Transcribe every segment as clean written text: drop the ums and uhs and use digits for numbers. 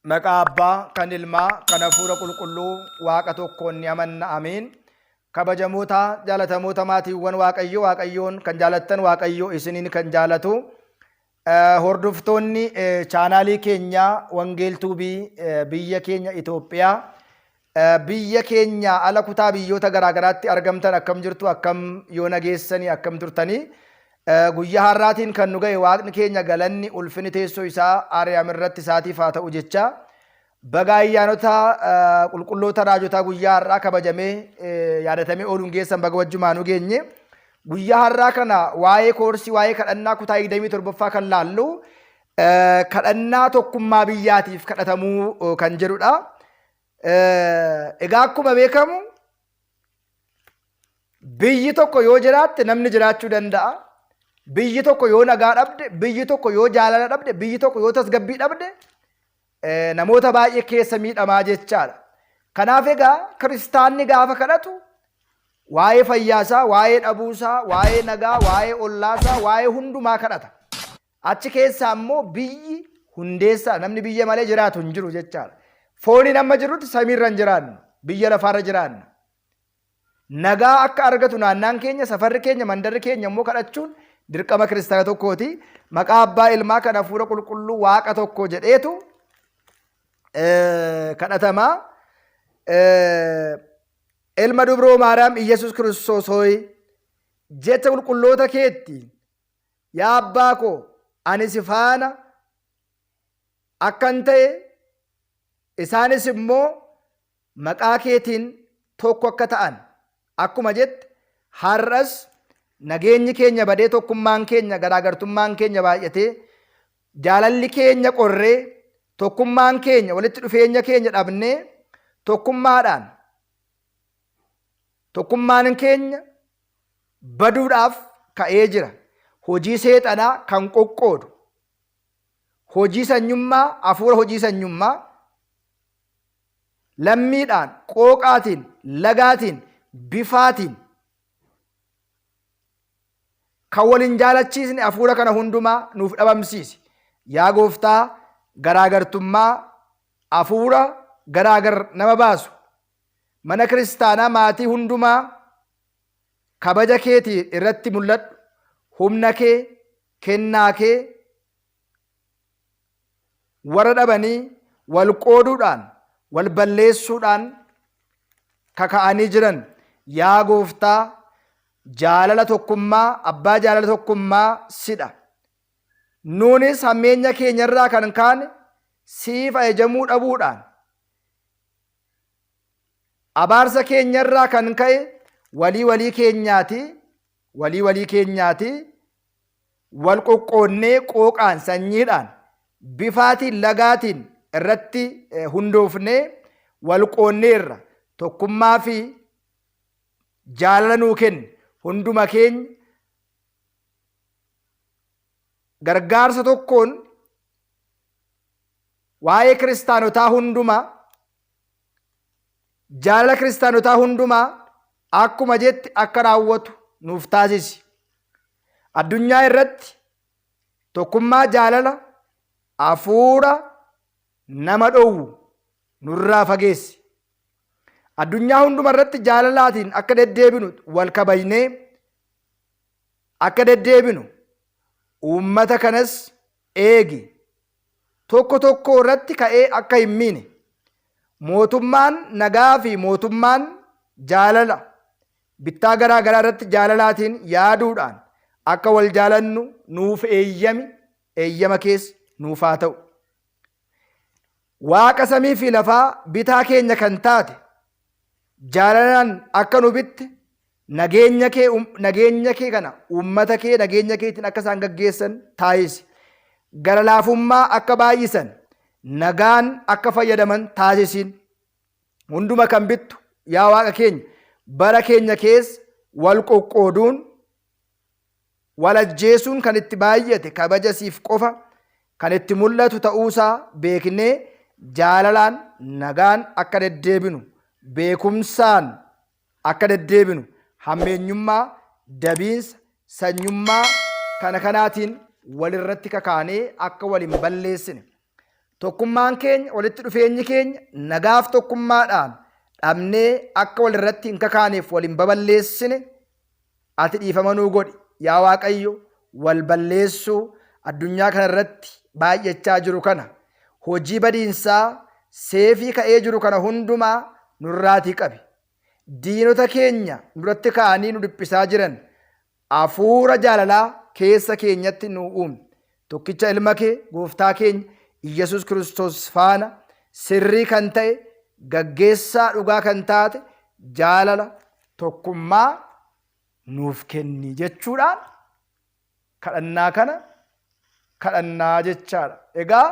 Maqaa Abbaa, kan Ilmaa, kan Hafuura Qulqulluu Waaqa tokkoon ni amanna. Ameen. Kabajamoota, jaalatamoota maatiiwwan Waaqayyoo, Waaqayyoon kan jaalattan, Waaqayyo isiniin kan jaalatu. Hordoftoonni chaanaalii keenya Wangeel Tuubii biyya keenya Itoophiyaa biyya keenya ala kutaa biyyoota garaagaraatti argamtan akkam jirtu, akkam yoo nageessanii, akkam turtanii? Guyyaa har'aatiin kan nu ga'e Waaqni keenya galanni ulfinni teessoo isaa Ariyaam irratti isaatiif haa ta'u jecha baga ayyaanota qulqulloota raajotaa guyyaa har'aa kabajamee yaadatamee ooluun geessan baga wajjumaanuu geenye. Guyyaa har'aa kana waa'ee koorsii waa'ee kadhannaa kutaa 27ffaa kan laallu kadhannaa tokkummaa biyyaatiif kadhatamuu kan jedhudha. Egaa akkuma beekamu biyyi tokko yoo jiraatte namni jiraachuu danda'a. Biyyi tokko yoo nagaa dhabde, biyyi tokko yoo jaalala dhabde, biyyi tokko yoo tasgabbii dhabde namoota baay'ee keessa miidhamaa jechaadha. Kanaaf egaa kiristaanni gaafa kadhatu waa'ee fayyaasaa, waa'ee dhabuusaa, waa'ee nagaa, waa'ee ollaasaa, waa'ee hundumaa kadhata. Achi keessaa immoo biyyi hundeessaa namni biyya malee jiraatu hin jiru jechaadha. Fooniin amma jirrutti samiirra hin jiraannu, biyya lafaarra jiraanna. Nagaa akka argatu naannaan keenya, safarri keenya, mandarri keenya immoo kadhachuun dirqama kiristaana tokkooti. Maqaa abbaa ilmaa kan hafuura qulqulluu waaqa tokko jedheetu kadhatama. Ilma dubroo Maariyaam Iyyasuus Kiristoos hooyi jecha qulqulloota keetti yaa abbaa koo ani si faana akkan ta'e isaanis immoo maqaa keetiin tokko akka ta'an akkuma jette har'as nageenyi keenya badee tokkummaan keenya garaagartummaan keenya baay'atee jaalalli keenya qorree tokkummaan keenya walitti dhufeenya keenya dhabnee tokkummaadhaan tokkummaan keenya baduudhaaf ka'ee jira. Hojii seexanaa kan qoqqoodu hojii sanyummaa hafuura hojii sanyummaa lammiidhaan, qooqaatiin, lagaatiin, bifaatiin kan wal hin jaalachiisne hafuura kana hundumaa nuuf dhabamsiisi. Yaa gooftaa garaagartummaa hafuura garaagar nama baasu mana kiristaanaa maatii hundumaa kabaja keetii irratti mul'adhu humna kee kennaa kee warra dhabanii wal qooduudhaan wal balleessuudhaan kaka'anii jiran yaa gooftaa jaalala tokkummaa abbaa jaalala tokkummaa sidha. Nuunis hammeenya keenyarraa kan kaane siif ajajamuu dhabuudhaan abaarsa keenyarraa kan ka'e walii walii keenyaati walii walii keenyaati wal qoqqoonnee qooqaan sanyiidhaan bifaatiin lagaatiin irratti hundoofnee wal qoonneerra tokkummaa fi jaalala nuu kenni hunduma keenya gargaarsa tokkoon waa'ee kiristaanotaa hundumaa jaalala kiristaanotaa hundumaa akkuma jette akka raawwatu nuuf taasisi. Addunyaa irratti tokkummaa jaalala hafuura nama dhowwu nurraa fageessi. Addunyaa hunduma irratti jaalalaatiin akka deddeebinu wal kabajnee akka deddeebinu uummata kanas eegi. Tokko tokko irratti ka'ee akka hin miine. Mootummaan nagaa fi mootummaan jaalala bittaa garaa garaa irratti jaalalaatiin yaaduudhaan akka wal jaalannu nuuf eeyyami, eeyyama kees nuuf haa ta'u. Waaqa samii fi lafaa bitaa keenya kan taate jaalalaan akka nu bitte nageenya kee nageenya kee kana uummata kee nageenya keetiin akka isaan gaggeessan taasisi. Gara laafummaa akka baay'isan nagaan akka fayyadaman taasisiin. Hunduma kan bittu yaa Waaqa keenya bara keenya keessa wal qoqqooduun wal ajjeesuun kan itti baay'ate kabaja siif qofa kan itti mul'atu ta'uusaa beeknee jaalalaan nagaan akka deddeebinu beekumsaan akka deddeebinu hammeenyummaa dabiinsa sanyummaa kana kanaatiin walirratti kakaanee akka wal hin balleessine. Tokkummaan keenya, walitti dhufeenyi keenya nagaaf tokkummaadhaan dhabnee akka wal irratti hin kakaaneef wal hin baballeessine ati dhiifama nuu godhi. Yaa Waaqayyo, wal balleessuu addunyaa kana irratti baay'achaa jiru kana, hojii badiinsaa seefii ka'ee jiru kana hundumaa nurraatii qabi. Diinota keenya nurratti ka'anii nu dhiphisaa jiran hafuura jaalalaa keessa keenyatti nu uumi. Tokkicha ilma kee gooftaa keenya Iyyasuus Kiristoos faana sirrii kan ta'e, gaggeessaa dhugaa kan taate jaalala tokkummaa nuuf kenni jechuudhaan kadhannaa kana kadhannaa jechaadha. Egaa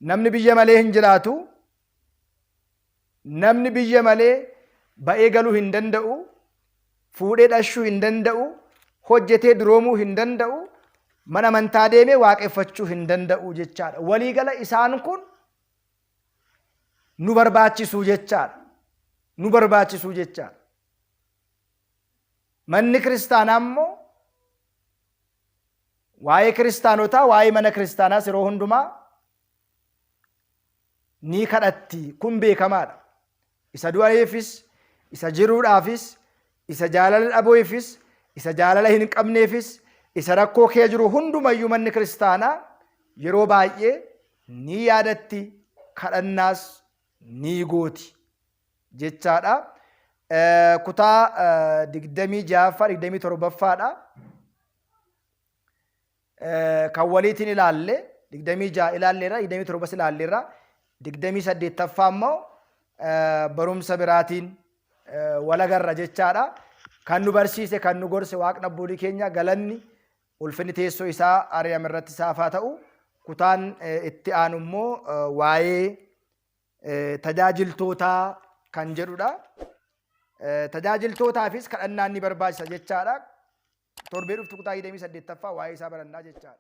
namni biyya malee hin jiraatu. Namni biyya malee ba'ee galuu hin danda'u, fuudhee dhashuu hin danda'u, hojjetee duroomuu hin danda'u, mana amantaa deemee waaqeffachuu hin danda'u jechaadha. Waliigala isaan kun nu barbaachisuu jechaadha. Nu barbaachisuu jechaadha. Manni kiristaanaa immoo waa'ee kiristaanotaa, waa'ee mana kiristaanaas yeroo hundumaa ni kadhatti. Kun beekamaadha. Isa du'eefis, isa jiruudhaafis, isa jaalala dhabuufis, isa jaalala hin qabneefis, isa rakkoo kee jiru hundumayyuu manni kiristaanaa yeroo baay'ee ni yaadatti, kadhannaas ni gooti jechaadha. Kutaa 26ffaa, 27ffaadha. Kan waliitiin ilaalle 26 ilaalleerra, 27s ilaalleerra, 28ffaa immoo barumsa biraatiin walagarra jechaadha. Kan nu barsiise, kan nu gorse Waaqni abboolii keenya galanni ulfinni teessoo isaa Ariyaam irratti isaaf haa ta'u. Kutaan itti aanu immoo waa'ee tajaajiltootaa kan jedhudha. Tajaajiltootaafis kadhannaan ni barbaachisa jechaadha. Torbee dhuftu kutaa 28ffaa waa'ee isaa barannaa jechaadha.